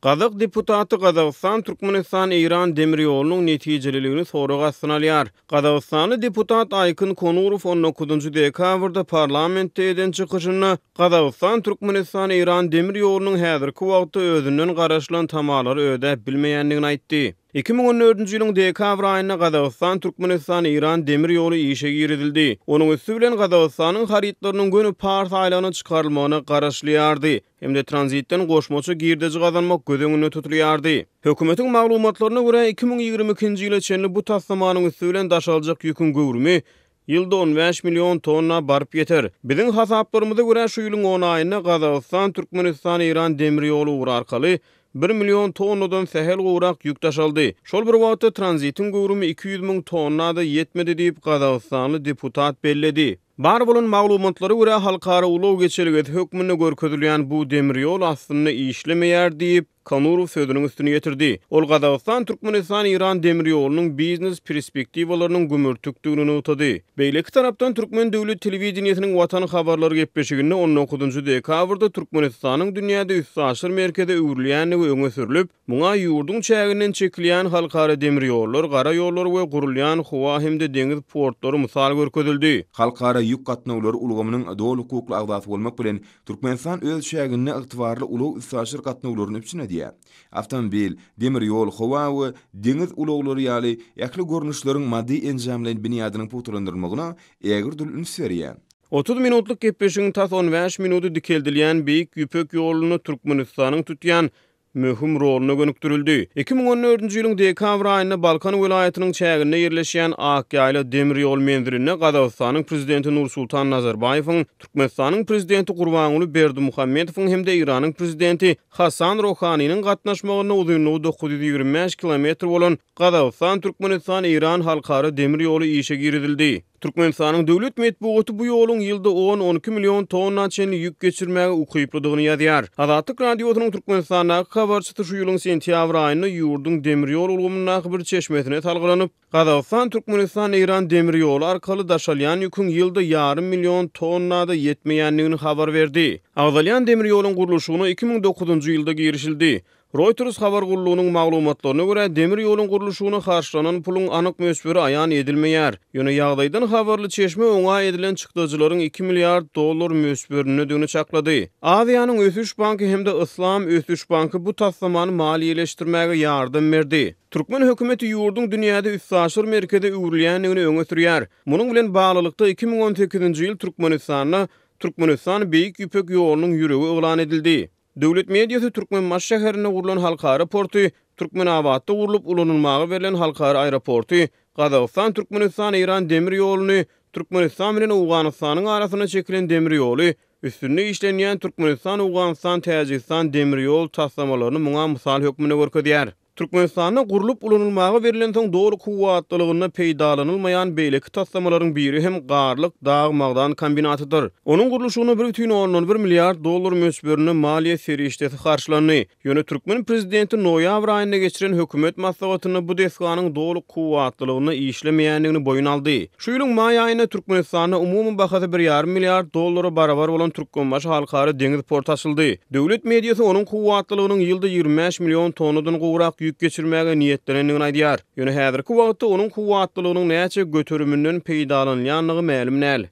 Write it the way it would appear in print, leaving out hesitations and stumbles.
Gazak deputaty Gazagystan-Türkmenistan-Eýran demir ýolunyň netijeliligini sorag astyna alýar. Gazagystanly deputat Aýkyn Konurow on dokuzynjy dekabrda parlamentde eden çykyşynda Gazagystan-Türkmenistan-Eýran demir ýolunyň häzirki wagtda özünden garaşylan tamalary ödäp bilmeýändigini aýtdy. 2014-nji ýylyň dekabr aýynda Gazagystan-Türkmenistan-Eýran demir ýoly işe girizildi. Onuň üsti bilen Gazagystanyň harytlarynyň göni Pars aýlagyna çykarylmagyna garaşylýardy. hem-de tranzitden goşmaça girdeji gazanmak göz öňünde tutulýardy. Hökümetiň maglumatlaryna görä, 2022-nji ýyla çenli bu taslamanyň üsti bilen daşaljak ýüküň göwrümi ýylda 15 million tonna baryp ýeter. Biziň hasaplarymyza görä, şu ýylyň on aýynda Gazagystan, Türkmenistan, Eýran demir ýoly ugry arkaly bir million tonnadan sähel gowrak ýük daşaldy. Şol bir wagtda, tranzitiň göwrümi 200 müň tonna-da ýetmedi diýip, gazagystanly deputat belledi. Bar bolan maglumatlara görä, halkara ulag geçelgesi hökmünde görkezilýän bu demir ýol aslynda işlemeýär diýip, Konurow sözüniň üstüni ýetirdi. Ol Gazagystan-Türkmenistan-Eýran demir ýolunyň biznes perspektiwalarynyň gümürtikdigini nygtady. Beýleki tarapdan, türkmen döwlet telewideniýesiniň Watan habarlary gepleşiginde on dokuzynjy dekabrda Türkmenistanyň dünýäde üstaşyr merkeze öwrülýändigi öňe sürlüp, Muňa ýurduň çäginden çekilýän halkara demir ýollar, gara ýollar we gurulýan howa hem-de deňiz portlary mysal görkezildi. Halkara ýük gatnawlary ulgamynyň doly hukukly agzasy bolmak bilen, Türkmenistan öz çäginde ygtybarly ulag-üstaşyr gatnawlaryny üpjün edýär. Awtomobil, demir ýol, howa we deňiz ulaglary ýaly ähli görnüşleriň maddy-enjamlaýyn binýadynyň pugtalandyrylmagyna ägirt uly üns berýär. 30 minutlyk gepleşigiň tas on bäş minudy dikeldilýän Beýik Ýüpek ýolunda Türkmenistanyň tutýan möhüm roluna gönükdirildi. 2014-nji ýylyň dekabr aýynda Balkan welaýatynyň çäginde ýerleşýän Akýaýla demir ýol menzilinde Gazagystanyň Prezidenti Nursultan Nazarbaýewiň, Türkmenistanyň Prezidenti Gurbanguly Berdimuhamedowyň hem-de Eýranyň Prezidenti Hasan Rohaniniň gatnaşmagynda uzynlygy 925 kilometr bolan Gazagystan-Türkmenistan-Eýran halkara demir ýoly işe girizildi. Türkmenistanyň döwlet metbugaty bu ýoluň ýylda on-on iki million tonna çenli ýük geçirmäge ukyplydygyny ýazýar. Azatlyk Radiosynyň Türkmenistandaky habarçysy şu ýylyň sentýabr aýynda ýurduň demir ýol ulgamyndaky bir çeşmesine salgylanyp, Gazagystan-Türkmenistan-Eýran demir ýoly arkaly daşalýan ýüküň ýylda ýarym million tonna-da ýetmeýändigini habar berdi. Agzalýan demir ýoluň gurluşygyna 2009-njy ýylda girişildi. Reuters habar gullugynyň maglumatlaryna görä, demir ýoluň gurluşygyna harçlanan puluň anyk möçberi aýan edilmeýär. Ýöne ýagdaýdan habarly çeşme oňa edilen çykdajylaryň iki milliard dollar möçberindedigini çaklady. Aziýanyň ösüş banky hem-de Yslam ösüş banky bu taslamany maliýeleşdirmäge ýardam berdi. Türkmen hökümeti ýurduň dünýäde üstaşyr merkeze öwrülýändigini öňe sürýär. Munuň bilen baglylykda, 2018-nji ýyl Türkmenistanda Türkmenistan Beýik Ýüpek ýolunyň ýüregi yglan edildi. Döwlet mediasy Türkmenbaşy şäherinde gurlan halkara porty, Türkmenabatda gurlup ulanylmaga berlen halkara aeroporty, Gazagystan, Türkmenistan, Eýran demir ýoluny, Türkmenistan bilen Owganystanyň arasynda çekilen demir ýoly, üstünde işlenýän Türkmenistan, Owganystan, Täjigistan demir ýol taslamalaryny muňa mysal hökmünde görkezýär. Türkmenistanda gurlup ulanylmaga berlensoň doly kuwwatlylygynda peýdalanylmaýan beýleki taslamalaryň biri hem Garlyk dag-magdan kombinatydyr. Onuň gurluşygyna bir bütin ondan bir milliard dollar möçberinde maliýe serişdesi harçlandy. Ýöne türkmen prezidenti noýabr aýynda geçiren hökümet maslahatynda bu desganyň doly kuwwatlylygynda işlemeýändigini boýun aldy. Şu ýylyň maý aýynda Türkmenistanda umumy bahasy bir ýarym milliard dollara barabar bolan Türkmenbaşy halkara deňiz porty açyldy. Döwlet mediasy onuň kuwwatlylygynyň ýylda 25 million tonnadan gowrak ýük geçirmäge niýetlenendigini aýdýar. Ýöne häzirki wagtda onuň kuwwatlylygynyň näçe göteriminden peýdalanylýandygy mälim däl.